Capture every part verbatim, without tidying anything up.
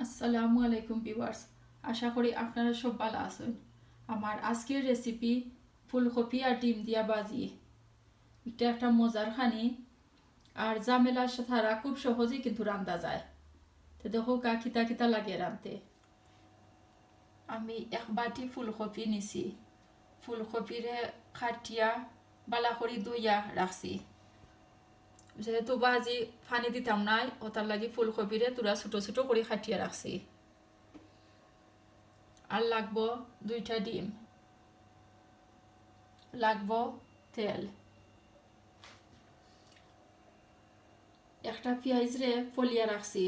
আসসালামু আলাইকুম viewers, আশা করি আপনারা সব ভালা আছইন। আমার আজকের recipe ফুলকপি আর ডিম দিয়া ভাজি। ইটা একটা মজার খানি, আর ঝামেলা ছাড়া খুব সহজেই কিন্তু রান্ধা যায়। তো দেখউক্কা কিতা কিতা লাগে রান্ধতে। আমি এক বাটি ফুলকপি নিছি, ফুলকপিরে কাটিয়া ভালা করি ধইয়া রাখছি। যেহেতু ভাজি পানি দিতাম নায়, অতার লাগি ফুলকপিরে থুড়া ছোট ছোট করি কাটিয়া রাখছি। আর লাগবো দুইটা ডিম, লাগবো তেল, একটা পিয়াইজরে ফলিয়া রাখছি,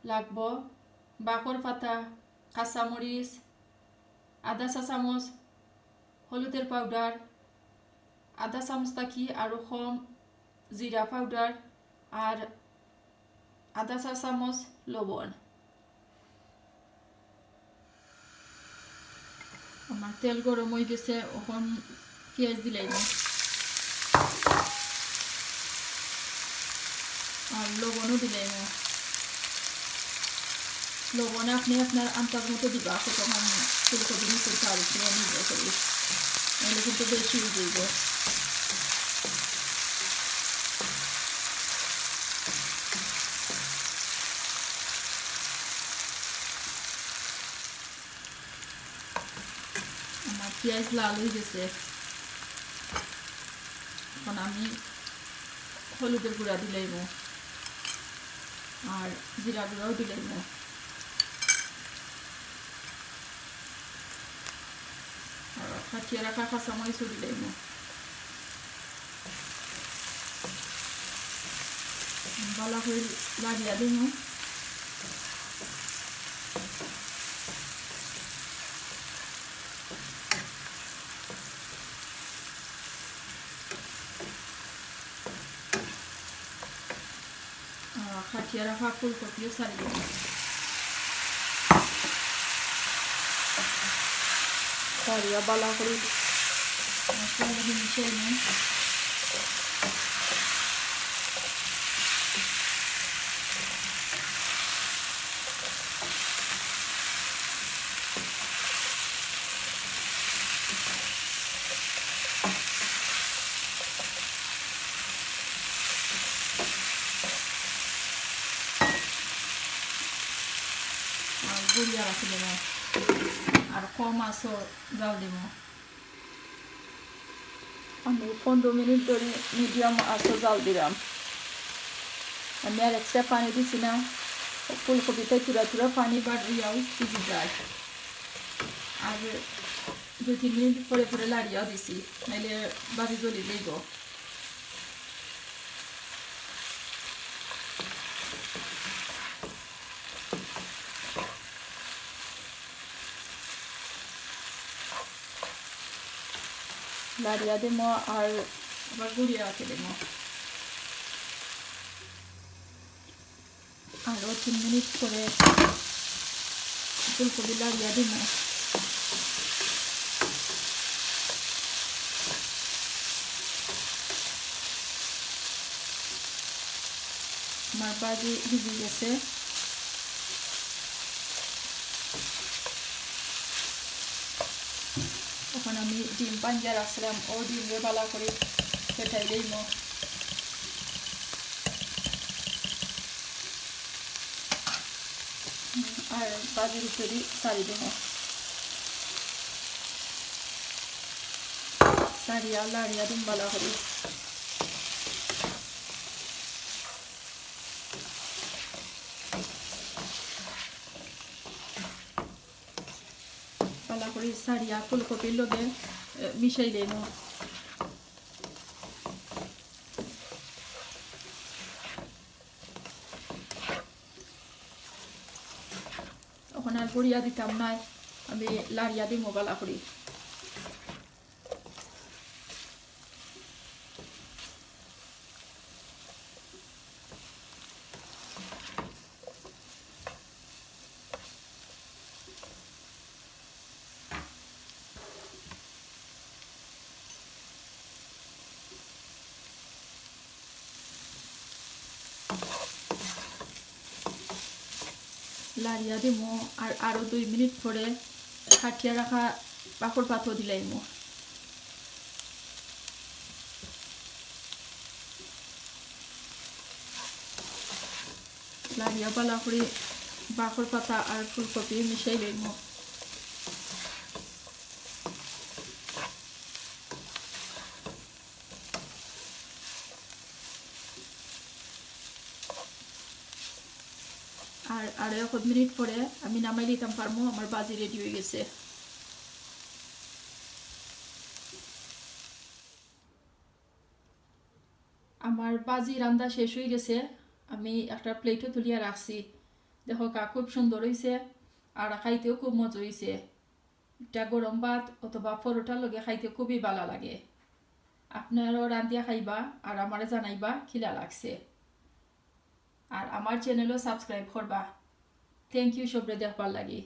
লাগবো বাখর পাতা, কাঁচামরিচ, আধা চা চামচ হলুদের powder, আধা চামচ থাকি আরও কম জিরা powder, আর আধা চা চামচ লবণ। আমার তেল গরম অইগেছে, অখন পিয়াইজ দিলাইমু। আর লবণও দিলাইমু। লবণ আপনে আপনার আন্দাজ মতো দিবা, কতখান ফুলকপি নিতে চাউল নির্ভর করে, নাইলে কিন্তু বেশি অইযিবো। আমার পিয়াইজ লাল অইগেছে, অখন আমি হলুদের গুঁড়া দিলাইমু, আর জিরা গুঁড়াও দিলাইমু, আর কাটিয়া রাখা কাঁচামরিচও দিলাইমু। ভালা করি লাড়িয়া দিমু। আহ, কাটিয়া রাখা ফুলকপিও ছাড়ি দিমু। ছাড়িয়া ভালা করি মশলা মিশাই নিমু। আর গুড়িয়া রাখি দিমু, আর কম আঁচো জাল দিমু। আমি পনেরো মিনিট ধরি medium আঁচো জাল দিলাম। আমি আর extra পানি দিছি না। ফুলকপিতে থুড়া থুড়া পানি বাড়িয়াও সিজি যায়। আর দুই তিন মিনিট পরে পরে লাড়িয়াও দিছি, নাইলে ভাজি জ্বলি যাইবো। লাড়িয়া দিমু আর আবার গুড়িয়া রাখি দিমু। আরো তিন মিনিট পরে ফুলকপি লাড়িয়া দিমু। আমার ভাজি ভিজি গেছে। অখন আমি ডিম ভাঙ্গিয়া রাখছিলাম, অউ ডিমরে ভালা করি ফেটাই লইমু। আর ভাজির উপরে ছাড়ি দিমু। ছাড়িয়া লাড়িয়া দিমু ভালা করি। ভালা করি ছাড়িয়া ফুলকপির লগে, এ, মিশাই লইমু। অখন আর গুড়িয়া দিতাম নায়, আমি লাড়িয়া দিমু ভালা করি। লাড়িয়া দিমু, আর আরো দুই মিনিট পরে কাটিয়া রাখা বাখর পাতাও দিলাইমু। লাড়িয়া বালা করি বাখর পাতা আর ফুলকপি মিশাই লইমু। আর আরো এক মিনিট পরে আমি নামাই দিতাম পারমু, আমার ভাজি রেডি অই গেছে। আমার ভাজি রান্দা শেষ অই গেছে, আমি একটা প্লেটো তুলিয়া রাখছি। দেখউক্কা, খুব সুন্দর অইছে, আর খাইতেও খুব মজা অইছে। ইটা গরম ভাত অথবা পরোটার লগে খাইতে খুবই বালা লাগে। আপনারাও রান্দিয়া খাইবা আর আমারে জানাইবা কিলা লাগছে। আর আমার চ্যানেলও সাবস্ক্রাইব করবা। Thank you সবরে দেখবার লাগি।